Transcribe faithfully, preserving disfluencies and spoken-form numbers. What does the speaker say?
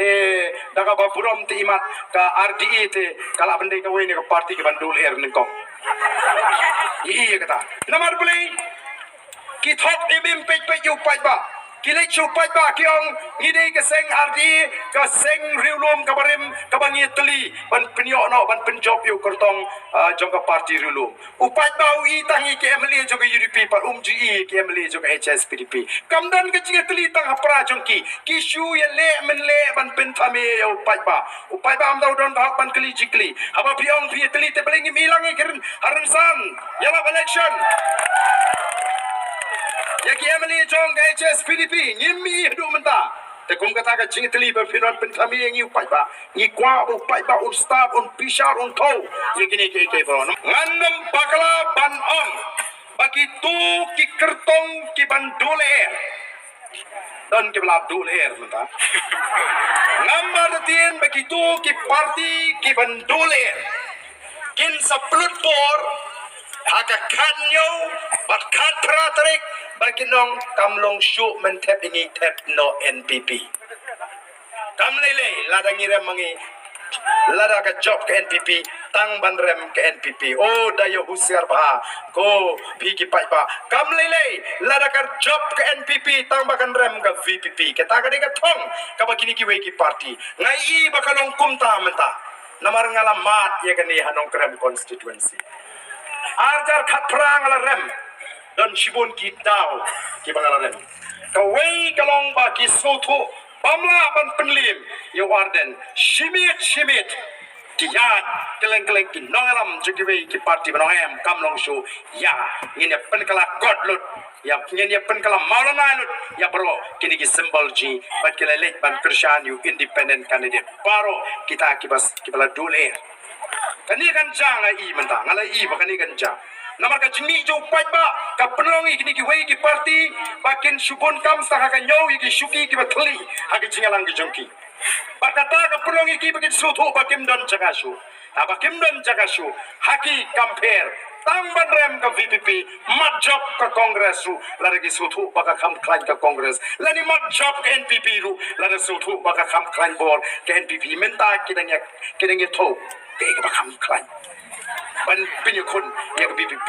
Eh, da kaba burom te imat ka R D A te ka la ban dei kawei na ka party kaban duh lyer nyngkong. Ïa kata. Namar balei ki thok im im peit peit ïa u paidbah. Ki leit sha u paidbah ki ong ngi dei ka seng R D A, ka seng riewlum kaba rim kaba ngi tylli ban pynïoh noh ban pynjop ïa u kyrtong, ah, jong ka party riewlum. U paidbah u i tang ïa ki M L A jong ka U D P pat um ju i ïa ki M L A jong ka H S P D P. Kam don ka jingïatylli tang ha pra jong ki. Ki shu ïaleh mynleh ban pynthame ïa u paidbah. U paidbah ym dei u don ba hok ban kylli jingkylli. Haba phi ong phi ïatylli te balei ngim i lang ïa ki ryn-, ha rynsan ïalap election. Ïa ki M L A jong ka H S P D P ngim i haduh mynta. Te kum kata ka jingïatylli ba phi don pynthame ïa ngi u paidbah. Ngi kwah ba u paidbah un stad, un bishar, un thew ïa kine kiei kiei baroh. Ngan nym bakla ban ong ba kito ki kyrtong kiban duh lyer. Don kiba la duh lyer mynta. Ngam artatien ba kito ki party kiban duh lyer kin sa pynlut por ha ka khathynñiew bad khatphra tarik ba kin ong kam long shuh men thep ïa ngi, thep noh N P P. Kam lei lei lada ngi rem ma ngi, lada ka jop ka N P P, tang ban rem ka N P P. O da ïa husiar bha ko phi ki paidbah. Kam lei lei lada ka jop ka N P P, tang ba kan rem ka V P P. Kata ka dei ka thong kaba kine kiwei ki party. Nga i ba ka long kumta mynta. Namar nga la mad ïa kane ha Nongkrem constituency. Arhajar khatphra nga la rem. Don shibun ki daw kiba nga la rem. Kawei ka long ba ki sngewthuh bym lah ban pynliem ïa u Ardent. Shi miet shi miet ki ïaid kylleng kylleng ki nongïalam jong kiwei ki party ba ong em kam long shuh. Ïa ngin ïa pynkylla kot lut, ïa ngin ïa pynkylla mawlynnai lut ïa baroh kine ki symbol jong ngi bad ki la leit ban kyrshan ïa u independent candidate. Baroh kita kiba s-, kiba la duh lyer. Kane kan jia nga i mynta, nga la i ba kane kan jia. Namar ka jingmih jong u paidbah ka pynlong ïa kine kiwei ki party ba kin shu bun kam sa ha ka hynñiew ïa ki shuki kiba thylli ha ka jingïalang ka jong ki. Bad kata ka pynlong ïa ki ba kin sngewthuh ba kim don jaka shuh. Haba kim don jaka shuh ha ki kam pher. Tang ban rem ka V P P, mad jop ka Congress ruh lada ki sngewthuh ba ka kham khlaiñ ka Congress. Lane mad jop ka N P P ruh lada sngewthuh ba ka kham khlaiñ bor ka N P P. Mynta ki dang ïa, ki dang ïa thew kaei kaba kham khlaiñ ban pynïakhun ïa ka V P P.